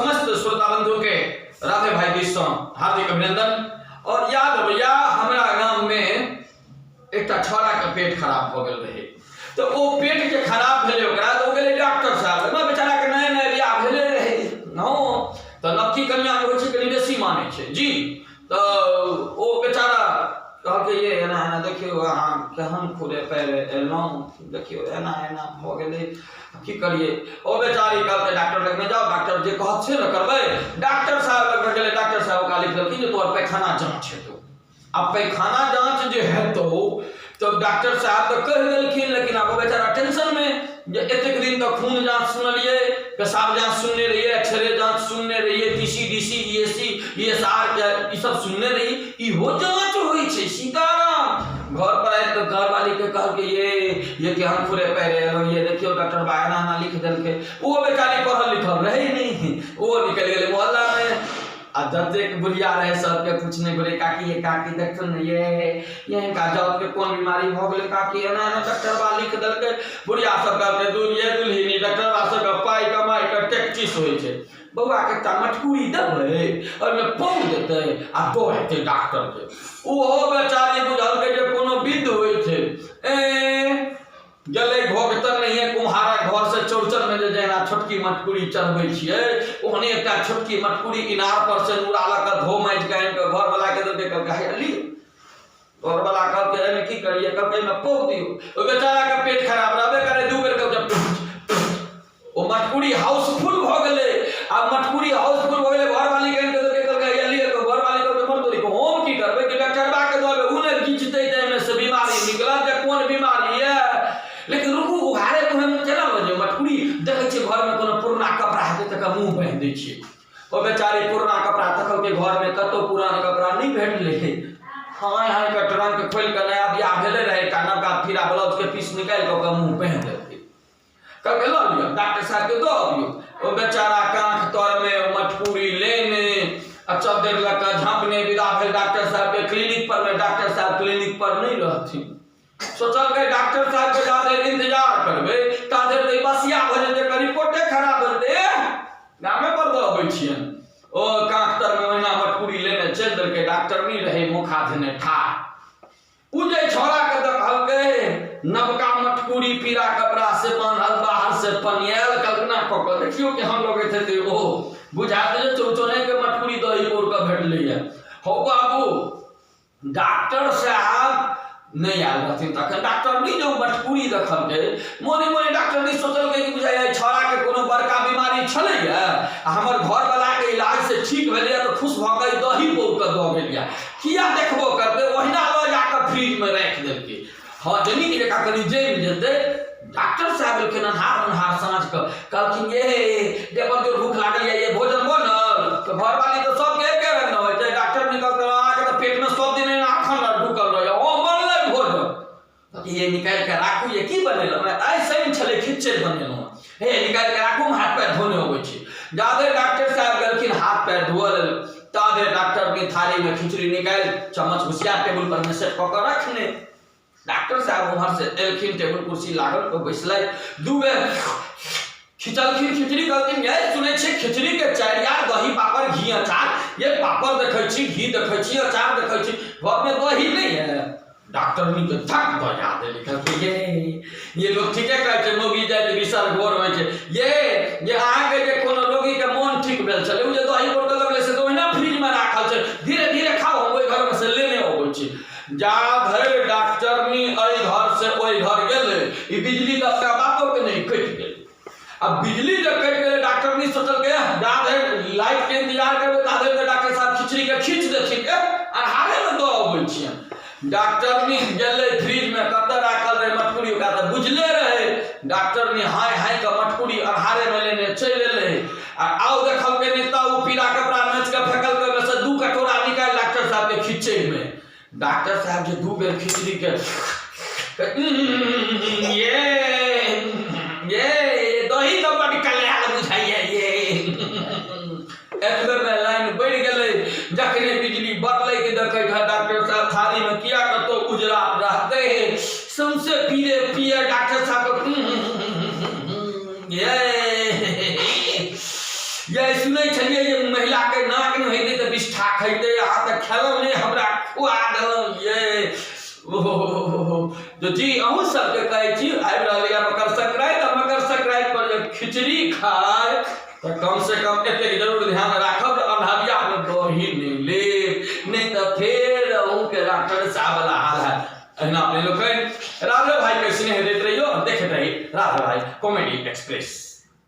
समस्त श्रोता बंधु के राधे भाई दिस सँ हार्दिक अभिनंदन। और याद अबैया हमरा गाम में एकटा छौड़ा के पेट खराब भऽ गेल रहे, तऽ ओ पेट जे खराब भेलै ओकरा, तऽ ओ गेलै डॉक्टर साहब लग। बेचारा के नया नया बियाह भेलै रहै, हँ, तऽ नवकी कनिया जे होइ छै कनि बेसी मानै छै जी। तऽ ओ बेचारा कहलकै, ये एना एना देखियौ, अहाँ केहन खुरे पैरे एलहुँ, देखियौ एना एना भऽ गेलै, की करियै? ओ बेचारी कहलकै, डॉक्टर लगमे जाउ, डॉक्टर जे कहत से ने करबै। डॉक्टर साहब लगमे गेलै, डॉक्टर साहब ओकरा लिख देलखिन जे तोहर पैखाना जाँच हेतौ। आ पैखाना जाँच जे हेतौ तऽ डॉक्टर साहब तऽ कहि देलखिन, लेकिन आब ओ बेचारा टेंशनमे जे एतेक दिन तऽ खून जाँच सुनलियै, पेशाब जाँच सुनने रहियै, एक्सरे जाँच सुनने रहियै, T C D C E S C E S R के ई सब सुनने रहियै, इहो जाँच होइ छै? सीताराम! घर पर आबि कऽ घरवालीके कहलकै, ये ये केहन खुरे पैरे एलहुँ ये, देखियौ डॉक्टर बा एना एना लिख देलकै। ओ बेचारी पढ़ल लिखल रहै नहि, ओ निकलि गेलै मोहल्लामे आ जतेक बुढ़िया रहै सबके पूछने घुरे, काकी ये काकी, देखथुन ने ये, ये हिनका जाउत के कोन बीमारी भऽ गेलै काकी, एना एना डॉक्टर बा लिख देलकै। बुढ़िया सब कहलकै, दूर ये दुल्हिनी, डॉक्टर बा सबके पाइ कमाइ के टैक्टिस होइ छै। बौआ के एकटा मटकुरी देबै, ओहिमे पौर देतै आ दऽ हेतै डॉक्टर के। ओहो बेचारी बुझलकै जे कोनो विध होइ छै। ए गेलै घोघ तर नहिये कुम्हारक घर से चौरचन में जे जहिना छोटकी मटकुरी चढ़बै छियै, ओहने एकटा छोटकी मटकुरी इनार पर से नूरा लऽ कऽ धो माजि कऽ आनि कऽ घरवला के देलकै। कहलकै, हे लिअ। घरवला कहलकै, एहिमे की करियै? कहलकै, एहिमे पौर दियौ। ओहि बेचारा के पेट खराब रहबे करै, दू बेर कहलकै, ओ मटकुरी हाउसफुल भऽ गेलै। आ मटकुरी हाउसफुल भऽ गेलै, घरवाली के आनि कऽ देलकै। कहलकै, हे लिअ। तऽ घरवाली कहलकै, मर तोरी के, हम की करबै? कि डॉक्टरबा के दऽ देबै, ओ ने घीचतै तऽ एहिमे से बीमारी निकलत जे कोन बीमारी यऽ। लेकिन रुकू, उघारे मुँहे केना लऽ जेबै मटकुरी? देखै छियै घरमे कोनो पुरना कपड़ा हेतै, तकर मुँह बान्हि दै छियै। ओ बेचारी पुरना कपड़ा तकलकै, घरमे कतहु पुरान कपड़ा नहि भेटलै। हाँय हाँय कऽ ट्रंक खोलि कऽ नया बियाह भेलै रहै, एकटा नवका फीरा ब्लाउजके पीस निकालि कऽ ओकर मुँह बान्हि देलकै। कहलकै, लऽ लिअ, डॉक्टर साहबके दऽ अबियौ। ओ बेचारा काँख तरमे मटकुरी लेने आ चद्दरि लऽ कऽ झाँपने विदा भेल डॉक्टर साहबके क्लिनिक पर मे। डॉक्टर साहब क्लिनिक पर नहि रहथिन। सोचलकै, डॉक्टर साहबके जा धरि इंतजार करबै ता धरि तऽ ई बसिया भऽ जेतै, एकर रिपोर्टे खराब भऽ जेतै, एह गामे पर दऽ अबै छियनि। ओ काँख तरमे ओहिना मटकुरी लेने चलि देलकै। डॉक्टर नहि रहै, मोखा धेने ठाढ़। उ जे छौड़ा के देखलकै, नवका मटकुरी, पीरा कपड़ा से बान्हल, बाहर से पनियायल, कल्पना कऽ कऽ देखियौ केहन लगैत हेतै ओ। बुझायत जे चौचने के मटकुरी दही पौर कऽ भेटलैए। हौ बाबू, डॉक्टर साहब नहि आयल रहथिन तखन। डॉक्टर नहि जे मटकुरी देखलकै, मोने मोने डॉक्टर नहि सोचलकै कि बुझाइए छौड़ाके कोनो बड़का बीमारी छलैए आ हमर घरवलाके इलाज से ठीक भेलैए, तऽ खुश भऽ कऽ ई दही पौर कऽ दऽ गेल यऽ। किया देखबो करतै? ओहिना लऽ जाकऽ फ्रिजमे राखि देलकै, हँ, जे नीक जकाँ कनि जमि जेतै। डॉक्टर साहब एलखिन अन्हार अन्हार साँझके। कहलखिन, ये जे बड़ जोर भूख लागल यऽ, ये भोजन बनल? तऽ घरवाली तऽ सबके एके रंग ने होइ छै। डॉक्टर निकल कऽ, अहाँके तऽ पेटमे सब दिन एहिना अखन ढुकल रहैए। हँ, बनलै भोजन। ये निकालि कऽ राखू, ये की बनेलहुँ? आइ शनि छलै, खिचड़ी बनेलहुँ। हे, निकालि कऽ राखू, हम हाथ पैर धोने अबै छी। जाधरि डॉक्टर साहब गेलखिन हाथ पैर धोअ लेल, ताधरि डॉक्टरके थारीमे खिचड़ी निकालि, चम्मच घुसिया टेबुल पर मे सेट कऽ कऽ रखने। डॉक्टर साहब उम्हर से एलखिन, टेबुल कुर्सी लागल, ओ बैसलथि, दू बेर खिचलखिन खिचड़ी। कहलखिन, ये सुनै छियै खिचड़ी के चारि यार, दही पापड़ घी अचार। ये पापड़ देखै छी, घी देखै छी, अचार देखै छी, घरमे दही नहि है? डॉक्टरनी के धक बजा देली। कहलकै, ये ये लोग ठीके कहै छै, मौगी जाइत बिसर घोर होइ छै। ये जे अहाँके जे कोनो रोगीके मोन ठीक भेल छलै, ओ जे दही बोर कऽ लगलै, से तऽ ओहिना फ्रिजमे राखल छै। धीरे धीरे खाउ, हम ओहि घरमे से लेने अबै छी। जा धरि डॉक्टरनी एहि घर से ओहि घर गेलै, ई बिजली तऽ अपना बापोके नहि कटि गेलै। अब बिजली जब कटि गेलै, डॉक्टरनी सोचलकै, जा धरि लाइट के इंतजार करबै ता धरि तऽ डॉक्टर साहब खिचड़ी के खींच देथिन, ए अन्हारेमे दऽ अबै छियनि। डॉक्टरनी गेलै फ्रिजमे, कतऽ राखल रहै मटकुरी ओकरा तऽ बुझले रहै। डॉक्टरनी हाय हाय कऽ मटकुरी अन्हारेमे लेने चलि एलै आ आउ देखलकै नहि तऽ ओ पीला कपड़ा नोचि कऽ फेकलकै, ओहिमे से दू कटोरा निकालि डॉक्टर साहबके खिचैमे। डॉक्टर साहब जे दू बेर खिचड़ी के ये ये दही तऽ बड कल्याण बुझाइया ये। एतबे मे लाइन बढ़ि गेलै। जखने बिजली बढ़लै कि देखै छै डॉक्टर साहब थारीमे किया कतौ उजरा रहतै, सौंसे पीरे पियर। डॉक्टर साहब ये ये सुनै छलियै। खैतै, अहाँ तऽ खेलहुँ नहि, हमरा खुआ देलहुँ ये। ओहो तो जी, अहूँ सबके कहै छी, आबि रहल यऽ मकर संक्रांति आ मकर संक्रांति पर जे खिचड़ी खाय तऽ कम से कम एतेक जरूर ध्यान राखब जे अन्हरियामे दही नहि लेब, नहि तऽ फेर अहूँके डॉक्टर साहब वाला हाल है। अहिना अपने लोकनि राधे भाई के स्नेह दैत रहियो, देखैत रही राधे भाई कॉमेडी एक्सप्रेस।